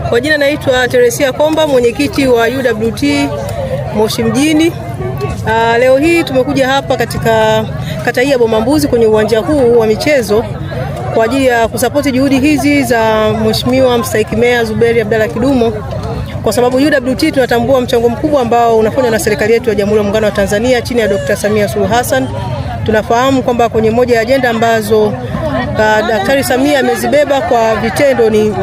Kwa jina naitwa Teresia Komba, mwenyekiti wa UWT Moshi mjini. Leo hii tumekuja hapa katika kata hii ya Bomambuzi kwenye uwanja huu wa michezo kwa ajili ya kusapoti juhudi hizi za Mheshimiwa Mstahiki Meya Zuberi Abdalla Kidumo, kwa sababu UWT tunatambua mchango mkubwa ambao unafanywa na serikali yetu ya Jamhuri ya Muungano wa Tanzania chini ya Dr. Samia Suluhu Hassan. Tunafahamu kwamba kwenye moja ya ajenda ambazo Daktari Samia amezibeba kwa vitendo ni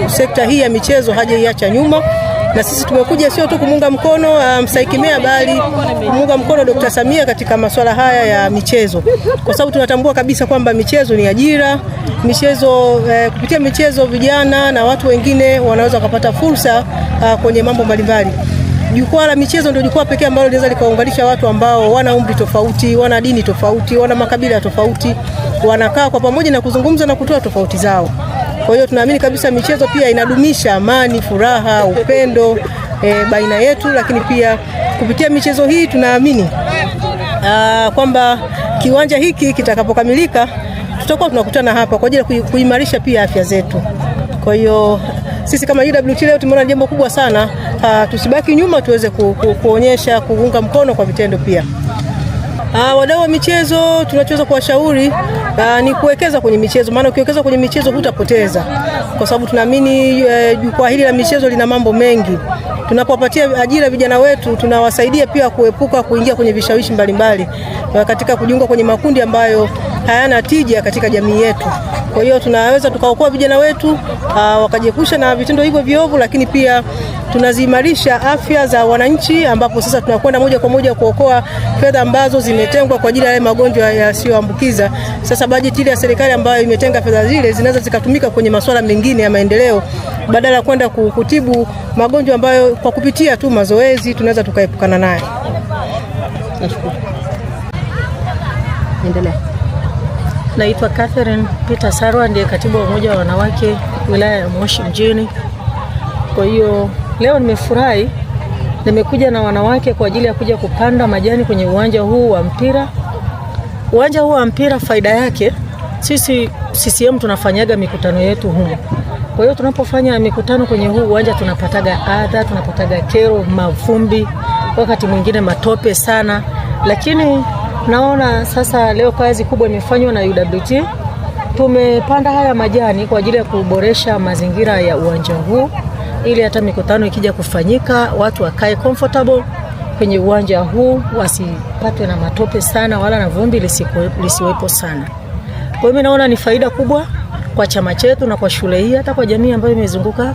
sekta hii ya michezo, hajaiacha nyuma na sisi tumekuja sio tu kumuunga mkono mstahiki meya bali kumuunga mkono Dr. Samia katika masuala haya ya michezo, kwa sababu tunatambua kabisa kwamba michezo ni ajira. Michezo kupitia michezo vijana na watu wengine wanaweza wakapata fursa kwenye mambo mbalimbali. Jukwaa la michezo ndio jukwaa pekee ambalo linaweza likaunganisha watu ambao wana umri tofauti, wana dini tofauti, wana makabila tofauti, wanakaa kwa pamoja na kuzungumza na kutoa tofauti zao. Kwa hiyo tunaamini kabisa michezo pia inadumisha amani, furaha, upendo baina yetu, lakini pia kupitia michezo hii tunaamini kwamba kiwanja hiki kitakapokamilika tutakuwa tunakutana hapa kwa ajili ya kuimarisha pia afya zetu. Kwa hiyo sisi kama UWT leo tumeona jambo kubwa sana, tusibaki nyuma, tuweze kuonyesha kuunga mkono kwa vitendo pia. Wadau wa michezo tunachoweza kuwashauri ni kuwekeza kwenye michezo, maana ukiwekeza kwenye michezo hutapoteza, kwa sababu tunaamini jukwaa hili la michezo lina mambo mengi. Tunapowapatia ajira vijana wetu, tunawasaidia pia kuepuka kuingia kwenye vishawishi mbalimbali katika kujiunga kwenye makundi ambayo hayana tija katika jamii yetu. Kwa hiyo tunaweza tukaokoa vijana wetu wakajiepusha na vitendo hivyo viovu, lakini pia tunaziimarisha afya za wananchi, ambapo sasa tunakwenda moja kwa moja kuokoa fedha ambazo zimetengwa kwa ajili ya yale magonjwa yasiyoambukiza. Sasa bajeti ile ya serikali ambayo imetenga fedha zile zinaweza zikatumika kwenye masuala mengine ya maendeleo badala ya kwenda kutibu magonjwa ambayo kwa kupitia tu mazoezi tunaweza tukaepukana nayo. Nashukuru. Endelea. Naitwa Catherine Peter Sarwa, ndiye katibu wa Umoja wa Wanawake wilaya ya Moshi mjini. Kwa hiyo leo nimefurahi, nimekuja na wanawake kwa ajili ya kuja kupanda majani kwenye uwanja huu wa mpira. Uwanja huu wa mpira faida yake, sisi CCM tunafanyaga mikutano yetu humo. Kwa hiyo tunapofanya mikutano kwenye huu uwanja tunapataga adha, tunapataga kero, mavumbi, wakati mwingine matope sana, lakini naona sasa leo kazi kubwa imefanywa na UWT. Tumepanda haya majani kwa ajili ya kuboresha mazingira ya uwanja huu ili hata mikutano ikija kufanyika watu wakae comfortable kwenye uwanja huu, wasipatwe na matope sana wala na vumbi lisiwepo sana. Kwa hiyo mimi naona ni faida kubwa kwa chama chetu na kwa shule hii, hata kwa jamii ambayo imezunguka.